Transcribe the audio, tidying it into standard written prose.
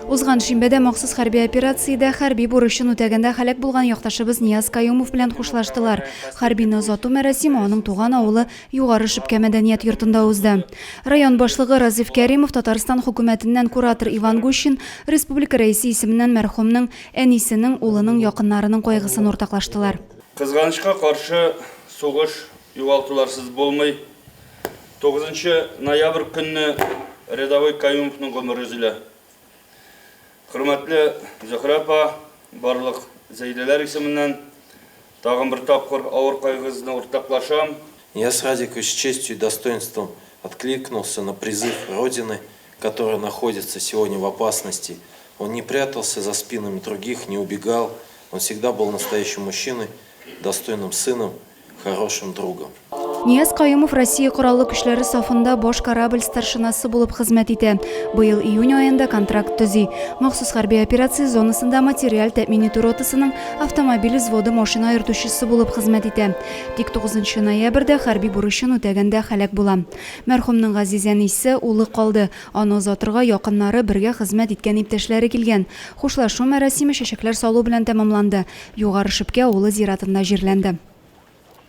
Узган шимбәдә махсус хәрби операциядә хәрби бурычын үтәгәндә һәлак булган якташыбыз Нияз Каюмов белән хушлаштылар. Хәрбине озату мәрасиме аның туган авылы Югары Шепкә мәдәният йортында узды. Район башлыгы Разиф Кәримов, Татарстан хөкүмәтеннән куратор Иван Гущин, республика Рәисе исеменнән мәрхүмнең әнисенең, улының якыннарының кайгысын уртаклаштылар. Кызганычка каршы, сугыш югалтуларсыз булмый. Тугызынчы ноябрь көнне рядовой Каюмовның гомере өзелә. Хөрмәтле Зөһрә апа, барлык зәйлеләр исеменнән тагын бер тапкыр авыр кайгыгызны уртаклашам. Нияз Радикович с честью и достоинством откликнулся на призыв Родины, которая находится сегодня в опасности. Он не прятался за спинами других, не убегал. Он всегда был настоящим мужчиной, достойным сыном, хорошим другом. Нияз Каюмов Россия Кораллы көчләре сафында баш корабль старшинасы булып хезмәт итә. Быел июнь аенда контракт төзи. Махсус хәрби операция зонасында материаль тәэмин итү ротасының автомобиль взводы машина йөртүчесе булып хезмәт итә. Тик 9 ноябрьдә хәрби бурычын үтәгәндә һәлак була. Мәрхүмнең газиз әнисе, улы калды. Аны озатырга якыннары, бергә хезмәт иткән иптәшләре килгән. Хушлашу мәрасиме чәчәкләр салу белән тәмамланды. Югары Шепкә авылы зиратында җирләнде.